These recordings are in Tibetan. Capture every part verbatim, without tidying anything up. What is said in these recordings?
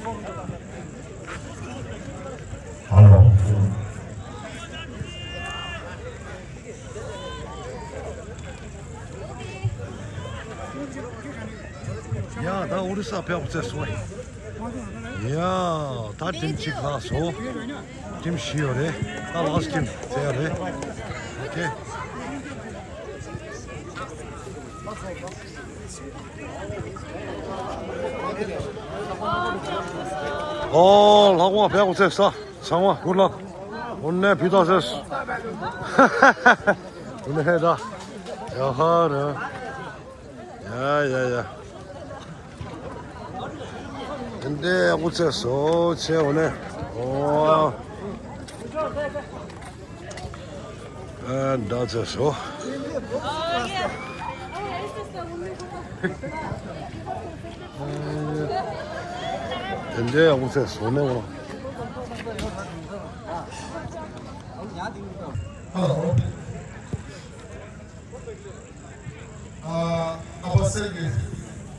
ཧ་ལོ། ཡ་ད་ཨོ་རི་ས་ཕེབས་ཚེ་སོང་། ཡ་ད་ཊིམ་གཅིག་ལྷག་སོང་། ཊིམ་བཞི་ཡོད་རེད། ད་ལ་སི་ཊིམ་ཚེ་ཡོད་རེད། ཨོ་ཁེ། ཨོ་ལྷག་མ་ཕེབས་ཚེ་ས་ཚང་མ་གུར་ལག་འོ་ནས་ཕི་ད་སེ་སི་འོ་ནས་ཧེ་ད་ཡ་ཧ་ར། ཡ་ཡ་ཡ། འདི་འདྲའི་ཡག་པོ་བཙལ་སོང་ཆེ་འོ་ནས། ཨོ། ཨ་འདྲ་བཙལ་སོང་། འདི་འདྲའི་ཡག་པོ་བཙལ་སོང་ནས་འོ། ཧ་ལོ། ཨ་ཨ་པ་སེར་གྱི་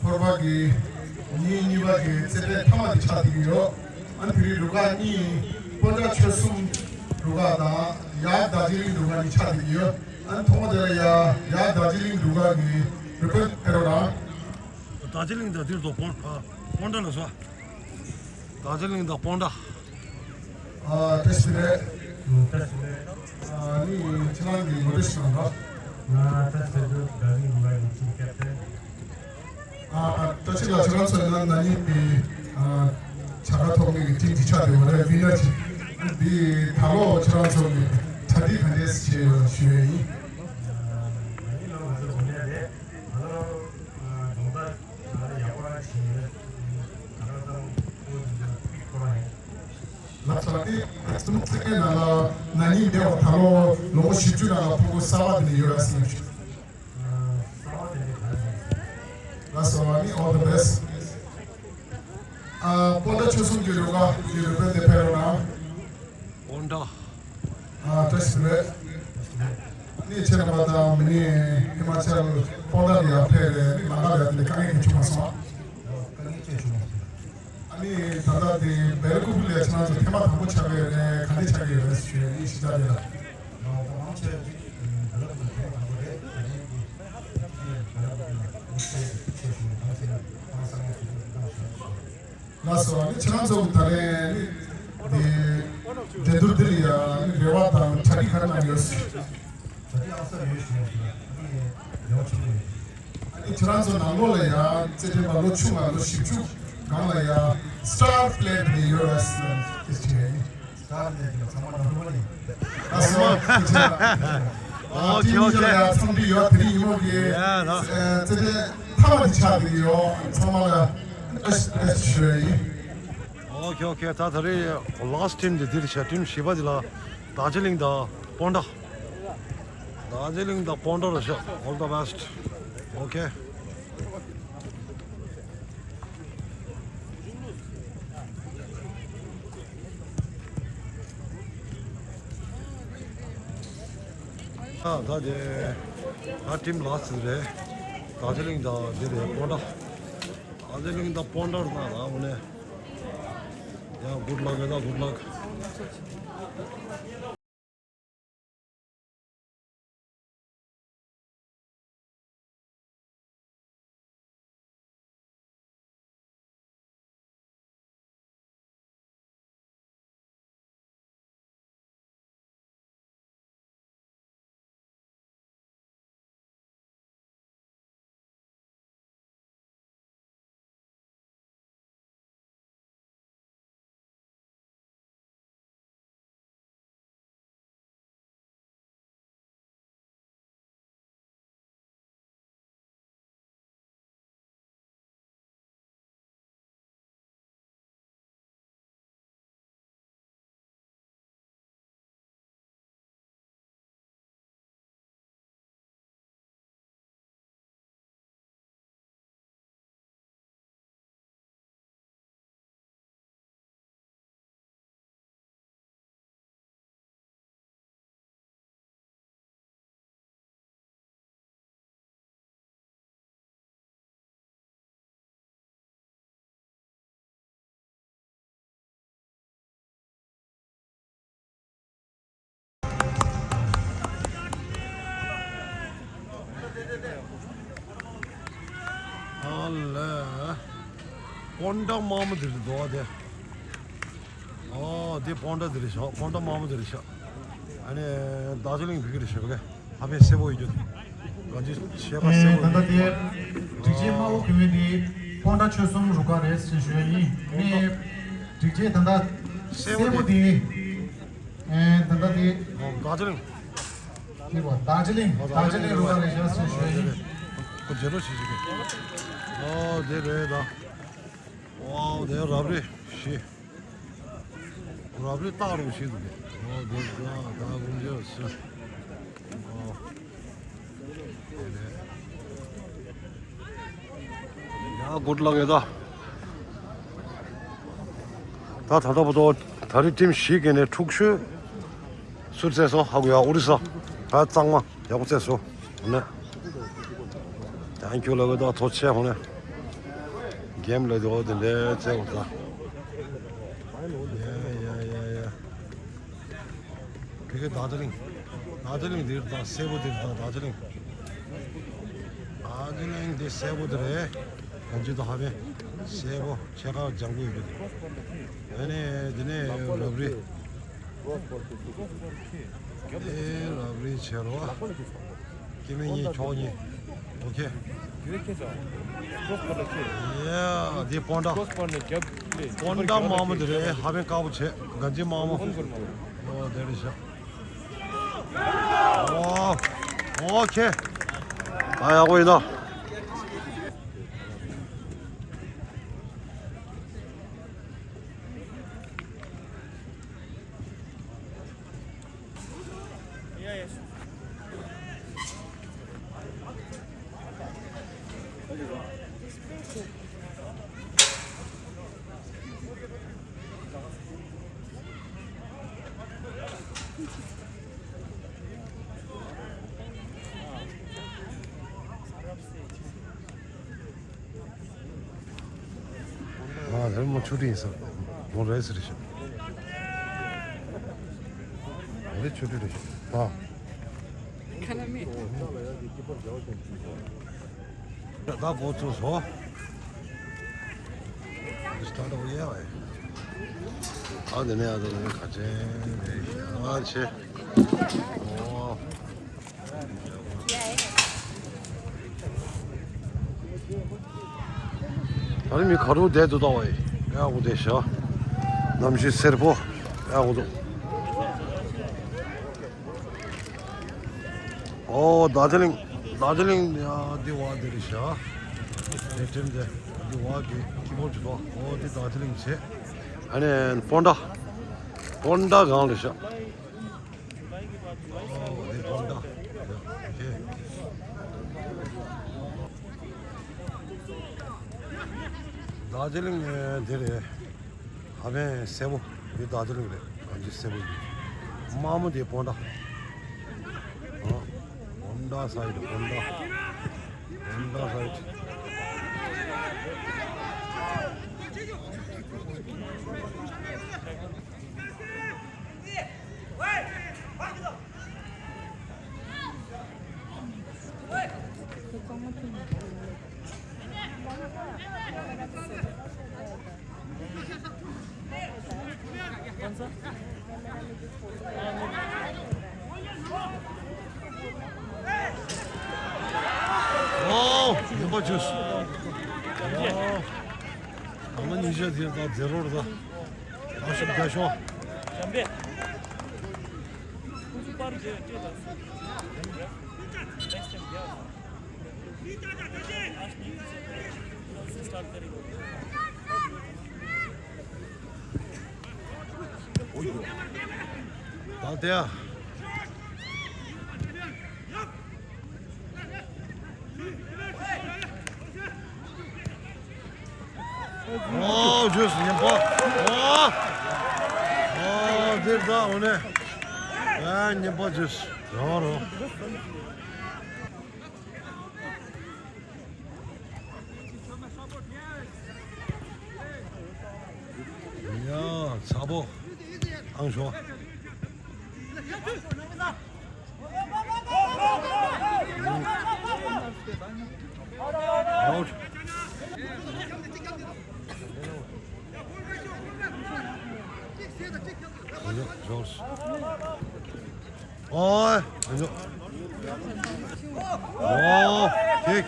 ཕོར་པ་གི་ཉིན་གཉིས་པ་གི་རྩེད་འགྲན་མཐའ་མ་དེ་ཆགས་བསྡད་ཀྱི་ཡོད། ཨ་ནི་དེ་རིང་རུ་ཁག་གཉིས་སྤོན་ཊ་ཆོལ་གསུམ་རུ་ཁག་དང་ཡར་རྡོ་རྗེ་གླིང་རུ་ཁག་གཉིས་ཆགས་བསྡད་ཀྱི་ཡོད། ཨ་ནི་ཐོག་མ་དེ་ལ་ཡར་ཡར་རྡོ་རྗེ་གླིང་རུ་ཁག་གི་རུ་དཔོན་ཕེབས་རོགས་གནང་། རྡོ་རྗེ་གླིང་དང་དེ་རུ་སྤོན་ཨ་སྤོན་ཊ་ལ་སོ། རྡོ་རྗེ་གླིང་དང་སྤོན་ཊ། ཨ་བཀྲ་ཤིས་བདེ་ལེགས། བཀྲ་ཤིས་བདེ་ལེགས། ཨ་ནི་ཁྱེད་རང་གི་ངོ་སྤྲོད་ཞིག་གནང་རོགས། ང་ད་ཆེད་དུ་རྡོ་རྗེ་གླིང་ལ་ཡིན་ཅིང་སྐད་དེ། ཨ་ཨ་བཀྲ་ཤིས་ལགས། ཁྱེད་རང་ཚོ་ཡིན་ན་ན་ནིང་གི་ཨ་བྱ་དགའ་ཐོབ་མཁན་གྱི་ཊིམ་གཅིག་ཆགས་བསྡད་ཡོད་རེད། ཝི་ནར་གཅིག་འདི་ད་ལོ་ཁྱེད་རང་ཚོ་གི་གྲ་སྒྲིག་ག་འདྲས་བྱས་ཡོད་ཞུ་ཡས་ཡིན། ན་ནིང་ལོ་ང་ཚོ་གོ་གནས་རེད། ད་ལོ་གདོང་ད། ལགས་སོ། ཨ་ནི་ཨ་ཙུམ་ཚིག་གི་ནང་ལ་ན་ནིང་འདས་པ་ད་ལོ་ལོ་ངོ་བཞི་བཅུ་ནང་ལ་ཕྲུ་གུ་གསར་པ་དེ་འདྲ་ཡོད་རེད་ཟེར་ནས། ལགས་སོ། ཨ་ནི་all the best། ཨ་སྤོན་ཊ་ཆོལ་གསུམ་གྱི་རུ་ཁག་གི་རུ་དཔོན་དེ་ཕེབས་རོགས་གནང་། སྤོན་ཊ། ཨ་བཀྲ་ཤིས་བདེ་ལེགས། ནི་ཁྱེད་རྣམ་པ་དང་མི་ནི་ཧི་མ་ཅལ་སྤོན་ཊ་ལ་ཡར་ཕེབས་རེད། ནི་ལམ་ཁ་ལ་ཡར་དེ་འདྲ་དཀའ་ངལ་གང་བྱུང་མ་སོང་། དཀའ་ངལ་ཅི་བྱུང་མ་སོང་། ཨ་ནི་ད་ལྟ་དེ་སྦེལ་ཀོབ་ལ་ཁྱེད་རང་ཚོ་ཐེངས་མ་དང་པོ་ཆགས་ཀྱི་ཡོད་རེད། ག་འདྲ་ཆགས་ཀྱི་ཡོད་རེད་ཞུ་ཡས་ཡིན། གཞིས་ཆགས་དེ་ལ། ང་ད་མང་ཆེ་ཅིག་སྦེལ་ཀོབ་ལ་ཐེངས་མ་དང་པོ་རེད། ད་ནི་སྦེལ་ཀོབ་ལ་མི་ཆེ་ཆེ་ཞུ་ནས་ཐང་ཆེན་ཐང་སང་ངེ་ཞུ་ནས་ཐང་ཞུ་ཞུ། ལགས་སོ། ཨ་ནི་ཁྱེད་རང་ཚོ་གི་ད་རེས་ནི་འདི་འགྲན་བསྡུར་འདི་ལ་ཡང་ནི་རེ་བ་དང་གྲ་སྒྲིག་ག་རེ་གནང་ཡོད། གྲ་སྒྲིག་ཨང་གསར་ཡོད་ཞུ་ཡ་ཞུ་ཡ། ཨ་ནི་རེ་བ་ཆེན་པོ་ཡོད། ཨ་ནི་ཁྱེད་རང་ཚོ་ནང་ལོགས་ལ་ཡང་རྩེད་འགྲན་པ་ལོ་ཆུང་བ་ལོ་བཞི་བཅུ་སྒང་ལ་ཡང་སི་ཊར་པི་ལེ་ཡར་དེ་ཡོད་རེད་ཟེར་ནས་དེ་ཞུ་ཡ་ཡིན། ཨ་སོ། ཨོ་ཁེ་ཨོ་ཁེ། ཡ་ཚང་མ་ཡོད། དེ་རིང་ཉིན་མོ་གི་ཡ་ལགས། རྩེད་འགྲན་མཐའ་མ་དེ་ཆགས་ཀྱི་ཡོད། ཚང་མ་ལ་ཨེ་ཨེ་ཞུ་ཡ་ཡིན། ཨོ་ཁེ་ཨོ་ཁེ། ད་ད་རེས་ལ་སི་ཊི་ཊིམ་དེ་འདིར་བྱས། ཊིམ་བཞི་པ་དེ་ལ་རྡོ་རྗེ་གླིང་དང་སྤོན་ཊ། རྡོ་རྗེ་གླིང་དང་སྤོན་ཊ་རེད་ཤག All the best. ཨོ་ཁེ། ཨ་ད་དེ་ད་ཊིམ་ལ་སི་ཊི་རེད། རྡོ་རྗེ་གླིང་དང་དེ་རེད་སྤོན་ཊ། རྡོ་རྗེ་གླིང་དང་སྤོན་ཊ་རེད་ན་ད་འོ་ནས་ཡ་good luck ཡ་ད་good luck། སྤོན་ཊ་དམར་མོ་དེ་རེད་འདུག་དེ། ཨོ་དེ་སྤོན་ཊ་དེ་རེད་ཤག་སྤོན་ཊ་དམར་མོ་དེ་རེད་ཤག་ཨ་ནི་རྡོ་རྗེ་གླིང་བི་གི་རེད་ཤག་ག་ཧ་པའི་སེར་པོ་ཡོད་རྒྱུ་དེ། གང་ཅི་ཤེས་པ་ཨེ་སེར་པོ་ད་ལྟ་ཡོད་དེ་རེད། སྒྲིག་ཆས་དམར་པོ་གྱོན་མཁན་དེ་སྤོན་ཊ་ཆོལ་གསུམ་རུ་ཁག་རེད་ཟེར་ཞུ་ཡ་ཡིན། ཨེ་སྒྲིག་ཆས་ད་ལྟ་སེར་པོ་དེ་ཨེ་ད་ལྟ་དེ་ཨོ་རྡོ་རྗེ་གླིང་། ཁྱེད་པ་རྡོ་རྗེ་གླིང་རྡོ་རྗེ་གླིང་རུ་ཁག་རེད་ཤག་ཟེར་ཞུ་ཡ་ཡིན། ཁོ་རྗེ་རོ་ཞིག་ཞིག་གི། ཨོ་དེ་རེད་ད། ཝའོ་དེ་རབ་རེད་ཤི། རབ་རེད་སྟག་རུ་ཞིག་འདུག་གི། ཨོ་དེ་ད་ད་ཀུན་རྗེ་ཟེར། ཨོ་དེ་རེད། ཡ་གུཌ་ལག་ཡོད་ད། ད་ད་ལྟ་བར་དུ་ད་རེས་ཊིམ་བཞི་གི་ནས་དྲུག་ཤོས་སུ་རྩེས་སོང་། ཧ་གོ་ཡ། ཨོ་རི་ས་ད་གཙང་མ་ཡག་པོ་རྩེས་སོང་། འོ་ན་ཐེང་ཁྱུ་ལབ་ཡོད་ད། ཐུགས་རྗེ་ཆེ། འོ་ན་གེམ་ལ་དེ་འོ་དེ་འདྲའི་རྩེས་འོ་ད། ཡ་ཡ་ཡ་ཡ། ཕ་གི་རྡོ་རྗེ་གླིང་། རྡོ་རྗེ་གླིང་འདིར་དང་སེར་པོ་འདིར་དང་རྡོ་རྗེ་གླིང་། རྡོ་རྗེ་གླིང་འདི་སེར་པོ་འདི་རེད། གང་ཅི་དང་ཧ་མེ། སེར་པོ་ཕྱེད་ཀ་ལྗང་གུ་ཡོད་རྒྱུ་དེ། ཨ་ནི་འདི་ནས་རབ་རི། འདི་རབ་རི་བྱེད་རོགས། སྐྱེ་དམན་གཉིས་ཕྱོགས་གཉིས། ཨོ་ཁེ། ཡ་འདི་སྤོན་ཊ། སྤོན་ཊ་དམར་མོ་འདི་རེད། ཧ་པན་དཀར་པོ་བྱས། གན་ཇི་དམར་མོ། ཨོ་དེ་རེད་ཤག་ཨོ་ཨོ་ཁེ། ད་ཡག་པོ་ཡིན་ན། ཨ་ལེ་མོ་ཆུ་ཏིང་ས་མོ་རེ་སི་རེ་ཤ། ཨ་ལེ་ཆུ་ཏིང་རེ་ཤ། ད་ཁ་ན་མི། ད་གོ་ཚུགས་སོ། སི་ཊར་ཊི་ཨོ་ཡ་ཝེ། ཨ་དེ་ནས་ཨ་དེ་ནས་ཁ་ཆེན་རེ་ཤ་ཨ་ཆེ། ཨོ། ད་རིང་མི་ག་རུ་བསྡད་འདུག་ད་བ་ཡི། ཡག་པོ་བསྡད་ཤག་གནམ་གཤིས་སེར་པོ་ཡག་པོ་འདུག་ཨོ་རྡོ་རྗེ་གླིང་། རྡོ་རྗེ་གླིང་ཡ་འདི་བ་འདི་རེད་ཤག་འདི་ཁྲིམས་འདི་འདི་བ་གི་ཁྱི་པོ་ཅིག་འདུག་ཨོ་འདི་རྡོ་རྗེ་གླིང་བྱས། ཨ་ནི་སྤོན་ཊ། སྤོན་ཊ་སྒང་རེད་ཤག་ཨོ་དེ་སྤོན་ཊ། ཨོ་ཁེ། རྡོ་རྗེ་གླིང་དེ་རེད། ཧ་པན་སེར་པོ། འདི་རྡོ་རྗེ་གླིང་རེད། གང་ཅི་སེར་པོ་འདི། དམར་མོ་དེ་སྤོན་ཊ། ཨོ་སྤོན་ཊ་སའིཌ། སྤོན་ཊ། སྤོན་ཊ་སའིཌ། ཨོ། ཉན་པ་བྱོས། ཨོ། ཨ་མ་ཉི་ཤ་དེ་ད་ཛེ་རོ་རེད་ད། ཨ་ཤུག་རྒྱ་ཤོག་ད་ལྟ་ཡ། ཨོ་བྱོས་ཉན་པ། ཨོ། ཨོ་འདིར་ད་འོ་ནས། ཨ་ཉན་པ་བྱོས། རོ་རོ། ཡ་ཚ་པོ། ཨང་ཞོ། ཨའུཊ། ཨོའི། ཨོ། ཀིག་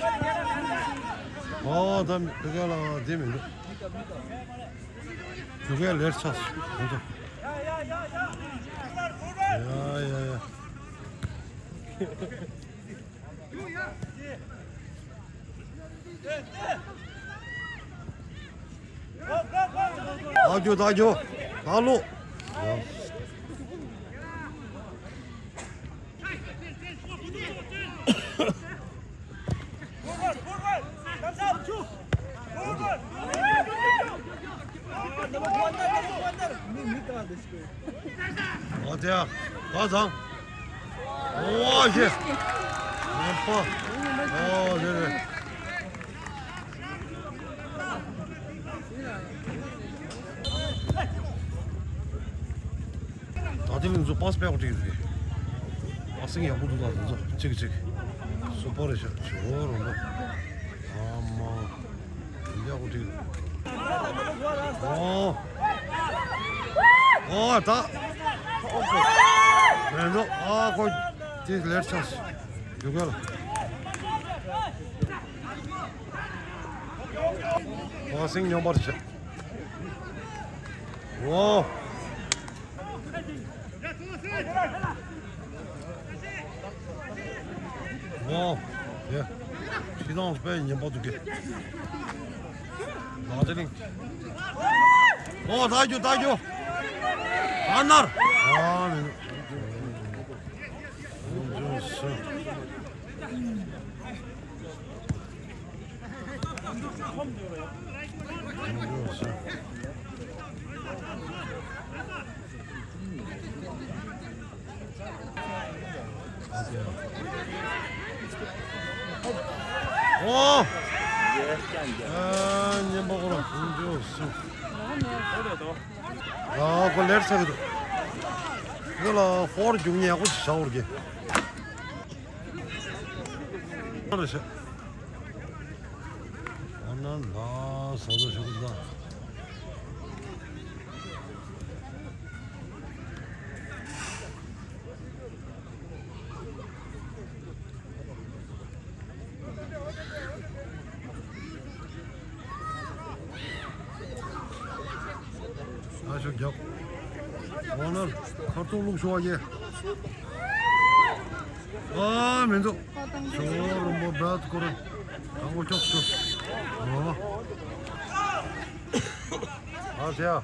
ཨོ། ད་མི་དེ་ག་ལ་དེ་མི་འདུག་རྒྱུ་སྐར་ལེར་ཆགས་སོང་། ཡ་ཡ་ཡ། ད་རྒྱུ་ད་རྒྱུ་ད་ལོ། ཨོ་དེ་ཡ། ད་ཚང་། ཨོ་ཞེ། ཡ་པ། ཨོ་རེད་རེད། ད་དེ་ལ་ང་ཚོ་པཱ་སི་སྤེལ་བ་འགྲིག་རེད། པཱ་སི་ཡག་པོ་འདུག་ད་ང་ཚོ་གཅིག་གཅིག་སུ་པར་རེད་ཤག་ཇོ་རོང་པོ། ཨ་མ། ཡག་པོ་འགྲིག་ཨོ། ཨོ་ད། མེད་འགྲོ། ཨ་ཁོ་དེ་ལེར་ཆགས་སོང་། རྒྱུ་སྐར་ལ། པཱ་སི་སྙོམས་པར་བྱས། ཝའོ། ཝའོ། ཡ། ཁྱེད་རང་དཔེ་ཉན་པ་འདུག་གས། ལགས་དེ་ནི། ཨོ་ད་རྒྱུ་ད་རྒྱུ། ཨ་ནར། ཨ་ནི། ཨོ། ཨ་ཉན་པ་ཁོ་རང་ཁོང་ཚོ་སུ། ཨ་ཁོ་ལེར་ཆགས་ཀྱི་འདུག་ཁོ་ལ་ཧོར་རྒྱུག་ཉེ་ཁོ་ཞིག་བྱ་བར་གྱི། ཨ་ན་ཤ། ཨ་ན་ལ་ས་ལོ་ཤ་ཀུ་ད། ཨ་ཤོ་རྒྱབ། འོ་ན་ཁ་ཐུག་བླུགས་ཤོག་ཨ་ཡེ། ཨ་མི་འདུག་ཞོ་རུམ་པོ་བྲ་ཏུ་ཁོ་ར། དང་པོ་ཅོག་ཅོག་ཨ་ཨ་ཟེ་ཨ།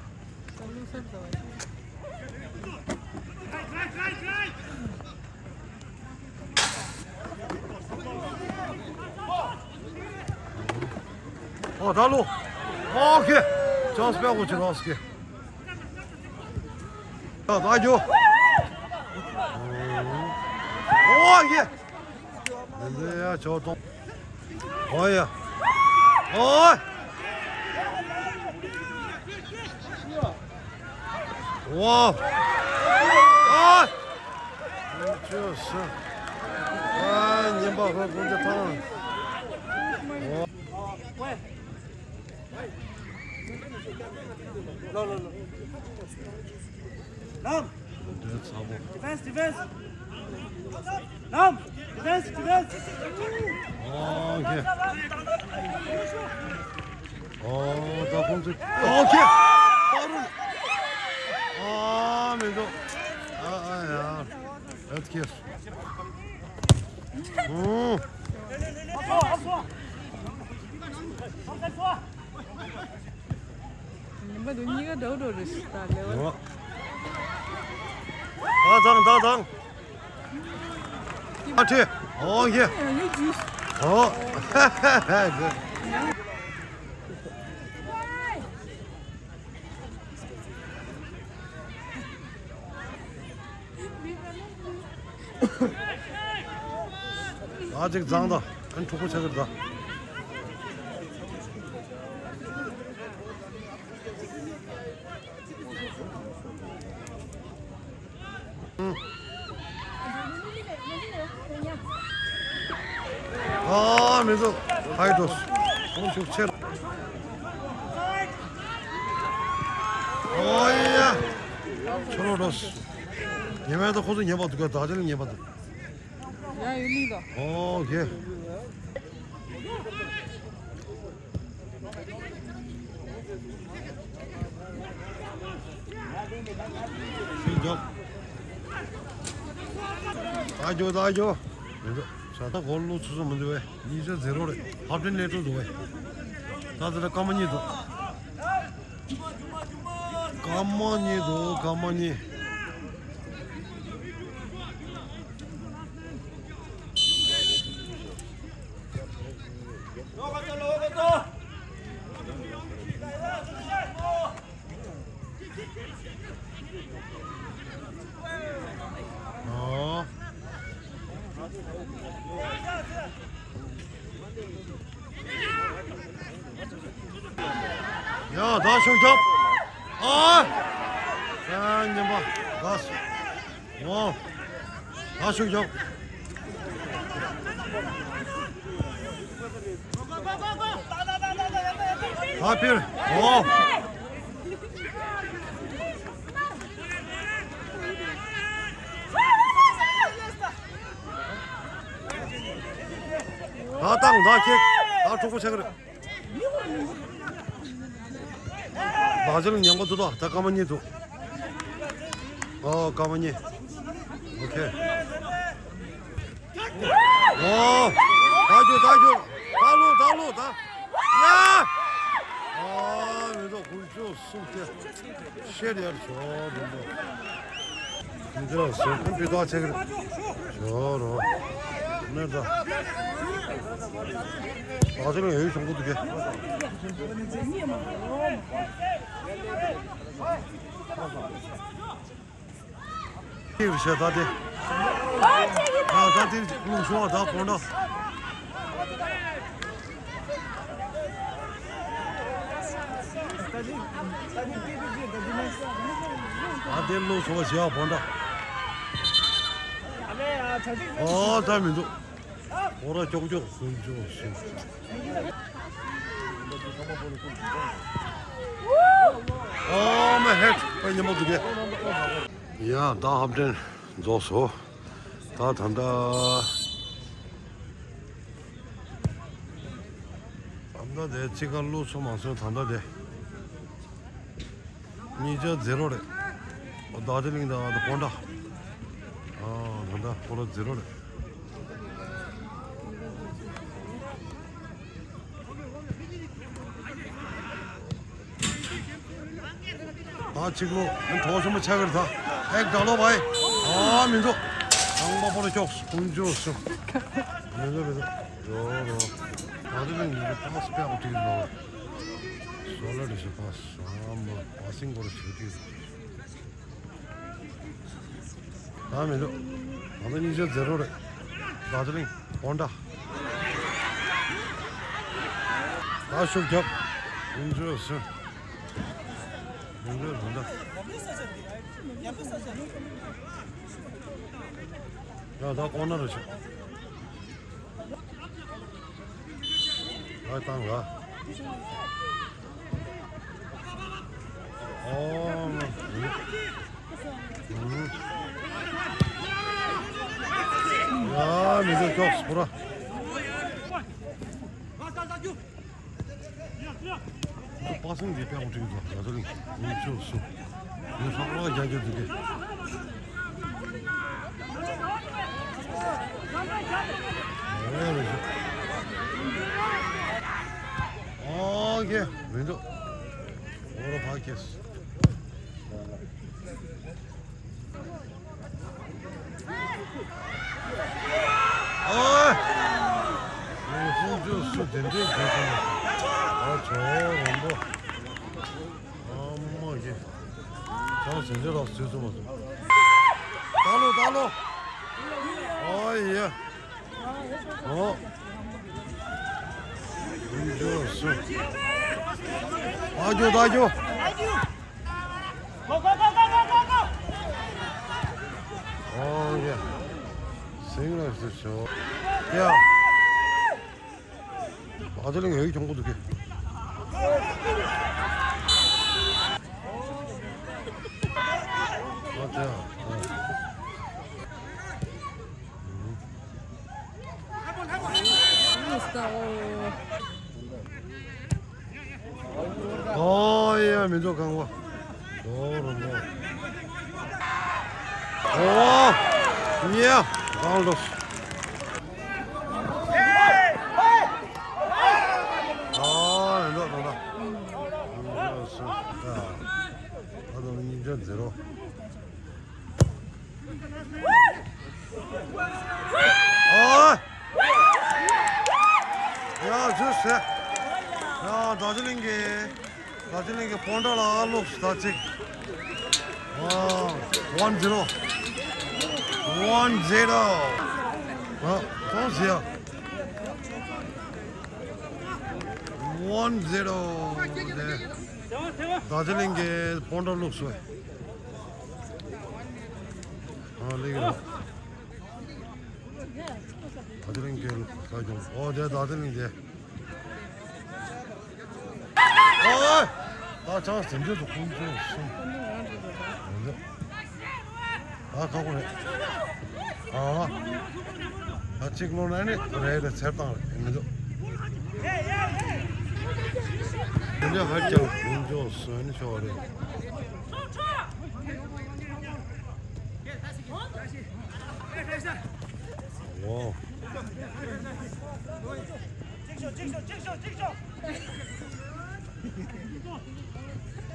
ཨོ་ད་ལོ། ཨོ་ཁེ། ཅོན་སི་པེ་གོ་ཅི་རོ་སི་ཀེ། ད་ད་རྒྱུ། ཨོ་ཁེ། འདི་ཡ་ཅོ་ཏོང་། ཨོ་ཡ། ཨོ། ཝའོ། ཨ། ཅོ་སི། ཨ་ཉན་པ་ཧོ་ཀུན་ཏེ་ཐང་། ཨོ། ལོ་ལོ་ལོ། ལམ། འདྲེ་ཚ་པོ། ཌི་ཕེན་སི་ཌི་ཕེན་སི། ལམ། ཌི་ཕེན་སི་ཌི་ཕེན་སི། ཨོ་ཁེ། ཨོ་ད་ཁོང་ཚོས་ཨོ་ཁེ། ཨ་རུ། ཨ་མི་འདུག་ཨ་ཨ་ཡ། ཨེ་ཁེ། ཨོ། ཉི་མ་དུ་གཉིས་ཀ་འདྲ་བོ་འགྲོ་རེད་ཤག་ད་ལེ་བ། ད་དང་ད་དང་། ཨ་ཁྲེ། ཨོ་ཡེ། ཨོ། ཨ་ཅིག་བཟང་ད། ཨན་འཁྲུག་པོ་ཆགས་ཀྱི་རེད་ད། ཨ་མི་ཚོ་ཧའི་ཏོ་སི་ཁོང་ཤུགས་ཆེ། ཨོ་ཡ། ཁྱོད་རོགས་འགྲོ། ཉན་མེད་དོ། ཁོ་ཚོ་ཉན་པ་འདུག་ག་ད་ཅི་ལ་ཉན་པ་འདུག་ཡ་ཡོད་ལི་དོ། ཨོ་ཁེ། ཤིག་རྒྱོབ། ད་རྒྱོབ་ད་རྒྱོབ། མི་འདུག་ས་ད་གོ་ལུ་ཚུ་ཚུ་མི་འདུག་བས། གཉིས་ཆ་ཛེ་རོ་རེད། ཧབ་ཏན་ལས་སྤྲོ་འདུག་བས། ད་ད་ལ་སྐར་མ་གཉིས་འདུག་སྐར་མ་གཉིས་འདུག་སྐར་མ་གཉིས། ཨོ། ཡ་ད་ཤུགས་རྒྱོབ། ཨ། ཨ་ཉན་པ་དགའ་སོང་། ཨོ། ད་ཤུགས་རྒྱོབ། ད་ཕིར། ཨོ། ད་བཏང་ད་ཁྱེད་ད་འཁྲུག་པོ་ཆགས་ཀྱི་རེད། ད་ཅི་ལ་ཉན་པ་འདུག་ད་ད་སྐར་མ་གཉིས་འདུག་ཨོ་སྐར་མ་གཉིས། ཨོ་ཁེ། ཨོ། ད་རྒྱུག་ད་རྒྱུག་ད་ལོག་ད་ལོག་ད། ཡ། ཨོ་མི་འདུག་ཀུན་སྤྱོད་གསུམ་སྟེ། ཤེད་ཡར་ཞོག་འདི་འདྲ། འདི་འདྲ་ཟེར་ཁོང་པི་ཏོག་ཆེ་གི་རེད། ཞོག་རོ། ནེ་ད། ད་ཅི་ལ་ཡོད་ཤོང་གི་འདུག་གས། ཅིག་རེད་ཤག་ད་དེ། ད་ད་དེ་ཀླུ་ཤོག་ད་གོང་ད། ད་དེ་ཀླུ་ཤོག་ཞེ་བ་གོང་ད། ཨོ་ད་མི་འདུག་ཨོ་ར་ཀྱོག་ཀྱོག་ཀུན་ཀྱོག་ཤིང་། ཨོ་མ་ཧེད་པ་ཉམས་པོ་འདུག་གས། ཡ་ད་ཧབ་ཏན་རྫོགས་སོ། ད་ད་ད། ད་ད་དེ་ཅི་ག་ལུགས་སོ་མ་སོ་ད་ད་དེ། གཉིས་ཆ་ཛེ་རོ་རེད། ཨོ་ད་དེ་ལིང་ད་ད་པོན་ཏྲ། ཨ་ད་ད་པོ་ར་ཛེ་རོ་རེད། ད་གཅིག་ལོ་ཨ་གྲོགས་ཆེན་པོ་ཆགས་ཀྱི་རེད་ད། ཨེ་དགྲ་ལོ་བའི། ཨ་མི་འདུག་ཁང་པ་པོ་ར་ཁྱོགས་ཀུན་ཅོ་སུ། མི་འདུག་མི་འདུག་ཡོ་རོ། ད་དེ་ལིང་ད་པ་སི་པེ་ཨོ་ཏི་ལོ། སོ་ལ་རེ་ཞིག་པ་སི། ཨ་མ་པ་སིང་གོ་ར་ཆུ་ཏི། ད་མི་འདུག་ང་ཚོ་གཉིས་ཆ་ཛེ་རོ་རེད། ད་ཚོ་གླིང་བོན་ཏྲ། ད་ཤུགས་རྒྱོབ། ཡིན་ཚོད་སུ། ཡིན་ཚོད་བོན་ཏྲ། ཡ་ད་ཀོ་ནར་རེད་ཤག་ཨ་བཏང་ལ། ཨོ། ཡ་མི་འདུག་ཅོག་སི་པོ་ར། པ་སངས་ཀྱིས་དཔེ་ཡག་པོ་བྲིས་འདུག་ཡ་ད་ལིང་། ཡིན་ཚོད་སུ། ཡིན་ཧྲག་ཧྲག་རྒྱག་རྒྱུ་འདུག་གས། ཨོ་ཁེ། མི་འདུག་ཨོ་རོ་ཕ་ཁེ་སི། ཨོ། ཡིན་ཚོད་སུ་དེ་འདྲའི་རྒྱག་གི་ན། ཨ་ཆོ་རོང་པོ། ཨ་མ་གི། ཚང་ཟིན་ཚེ་ལགས་ཚུལ་ཚུལ་མ་སོང་། ད་ལོ་ད་ལོ། ཨོ་ཡེ། ཨོ། ཡིན་ཚོད་སུ། ཨ་ཇོ་ད་ཇོ། ཨོ་ཡེ། ཟིང་ལ་སུ་ཆོ། ཡ། ཨ་ཅེ་ལིང་ཡོད་གྱོང་པོ་འདུག་གི། མི་ཚོ་གང་བ། ལོ་རུ་ལོ། ཨོ། ཉེ། གང་ལོ། ཨ་ལོ་ལོ་ལོ། ཨ་ལོ་ཉིས་བརྒྱ་ཛི་རོ། ཨོ། ཡ་ཇུ་སེ། ཡ་རྡོ་རྗེ་གླིང་གི། རྡོ་རྗེ་གླིང་གི་སྤོན་ཊ་ལ་ལོག་ད་ཅིག་ཨ། ཝན་ཛི་རོ། ཝན་ཛི་རོ། ཨ། ཐོང་ཟེར་ཡ། ཝན་ཛི་རོ། རྡོ་རྗེ་གླིང་གི་སྤོན་ཊ་ལོག་སོང་། ཨ་ལེགས། རྡོ་རྗེ་གླིང་གི་ས་ཁྱོང་། ཨོ་དེ་རྡོ་རྗེ་གླིང་དེ། ཨོ། ད་ཆང་སེམས་ཅན་དུ་ཁོང་ཚོ་སུ། ད་ཁ་ཁོ་རེད། ཨ། ད་གཅིག་ལོ་ན་ནི་རེད་རེད་ཚེར་བཏང་རེད་མི་འདུག་དེ་འདྲ་ཧ་ཅང་ཁོང་ཚོ་སུ་ནི་ཤོག་རེད། ཨོ།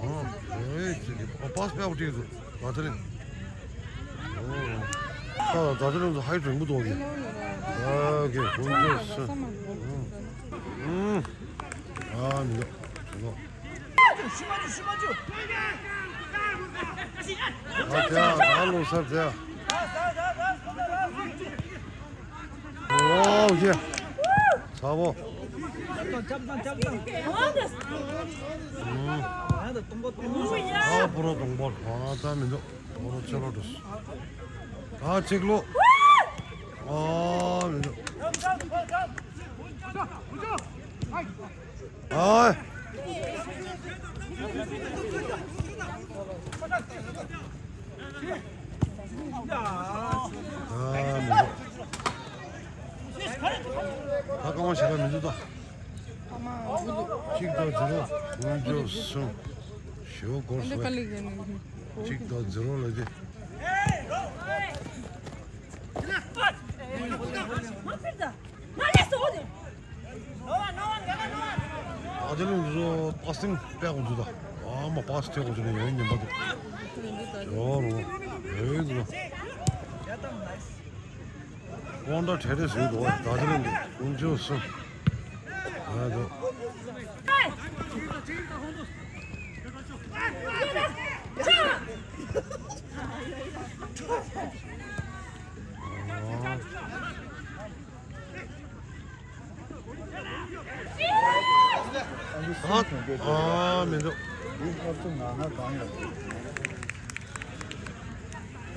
ཨོ། ཨེ་ཅི་ཨོ་པཱས་པེ་ཨའུ་ཏི་ཟུ་ད་ཚ་རིང་། ཨོ། ད་ད་ཚ་རིང་ཟུ་ཧའི་རིང་པོ་འདུག་གི་ཨ་གི་ཁོང་ཚོ་སུ། ཨུམ། ཨ་མི་འདུག་མི་འདུག་ཨ་དེ་ཨ་ད་ལོ་སར་དེ་ཨ། ཨོ་ཡེ། ཚ་བོ། ཨ་པོ་རོ་གདོང་པོ། ཨ་ད་མི་འདུག་པོ་རོ་ཆེ་རོ་འདུག་ཨ་གཅིག་ལོ། ཨ་མི་འདུག་ཨ། ཨ་མི་འདུག་ད་རྐང་པ་ཞེ་དྲག་མི་འདུག་ད། གཅིག་དང་ཛི་རོ། དགུ་བཅུ་གསུམ། ཞེ་པོ་འགོར་སོང་། གཅིག་དང་ཛི་རོ་ལ་དེ། ཨ་ཅེ་ལུང་ཚོ་པ་སིང་སྤྲད་དགོས་འདུག་ད། ཨ་མ་པ་སིང་སྤྲད་དགོས་འདུག་ནས་ཡོད་ཉན་པ་འདུག་ཡོད་རོ། ཡོད་འདུག་ཀོང་ཏྲ་ཁྲེ་རེ་ཟིག་འདུག་ད་ཅེ་ལུང་གི་ཀུན་སྤྱོད་སུ། ཡོད་འདུག་ཨ། ཨ་མི་འདུག